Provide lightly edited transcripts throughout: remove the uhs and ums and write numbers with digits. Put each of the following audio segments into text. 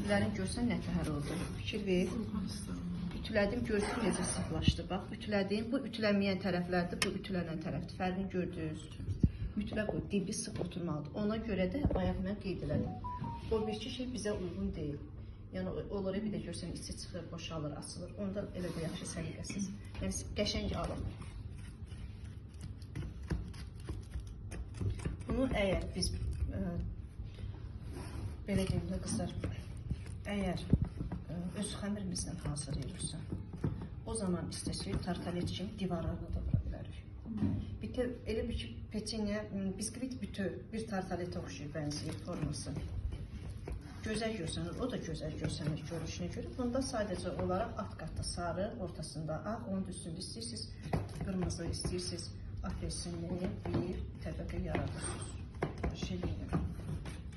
Diblərin görsən nə təhər oldu. Fikir ver. Ütülədim, görsün necə sıxlaşdı. Bax, ütülədim. Bu ütülənməyən tərəflərdir, bu ütülənən tərəfdir. Fərqini gördünüz. Mütləq o dibi sıx oturmalıdır. Ona görə də bayaq mən qeyd elədim. O bir iki şey bizə uyğun deyil. Yəni olur bir də görsən içi çıxır, boşalır, açılır. Ondan elə də yaxşı səliqəsiz. Yəni qəşəng alın. Bunu əgər biz belə deyim də qızlar, əgər öz xəmirimizlə hazırlayırsa, o zaman istəsək tartalet kimi divarlarına da vura bilərik. Bütöv, elə bir ki, peçenya, biskvit bütöv, bir tartaletə oxşayır, bənzəyir forması. Gözəl görsənir, o da gözəl görsənir görünüşünə görə. Bunda sadəcə olaraq alt qatda sarı, ortasında ağ, onun üstündə istəyirsiniz qırmızı, istəyirsiniz apelsinli bir təbəqə yaradırsınız. Şeliylə.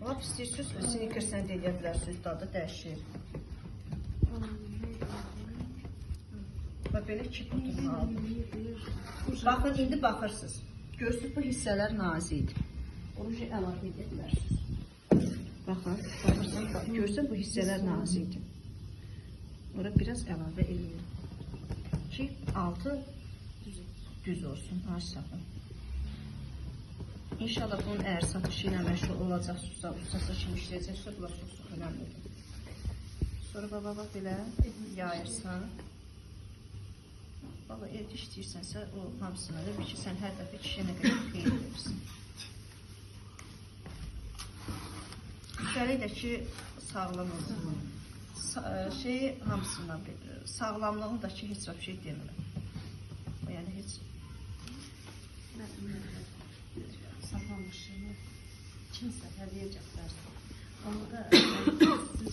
Lap istəyirsiniz, snickerslə də eləyə bilərsiniz, dadı dəyişir. Və belə ki, oturmalıdır. Baxın, indi baxırsınız. Görürsünüz, bu hissələr nazikdir. Onu əlavə edə bilərsiniz. Baxın, baxırsan, bax, görürsən, bu hissələr nazikdir. Ora biraz əlavə eləyin ki, altı düz olsun, ay sağ. İnşallah bunun əgər satışı ilə məşğul olacaqsınızsa, ustası kimi işləyəcəksə, bunlar çox-çox önəmlidir. Sonra baba bax belə yayırsan. Valla evdə işləyirsənsə, o hamısını elə bil ki, sən hər dəfə kişiyə nə qədər xeyir verirsin. Üstəlik də ki, sağlam olsun. Şeyi hamısından bilir. Sağlamlığını da ki, heç bir şey demirəm. Yəni heç... Saxlamışım. Kimsə hədiyyə cəblərsə. Onu da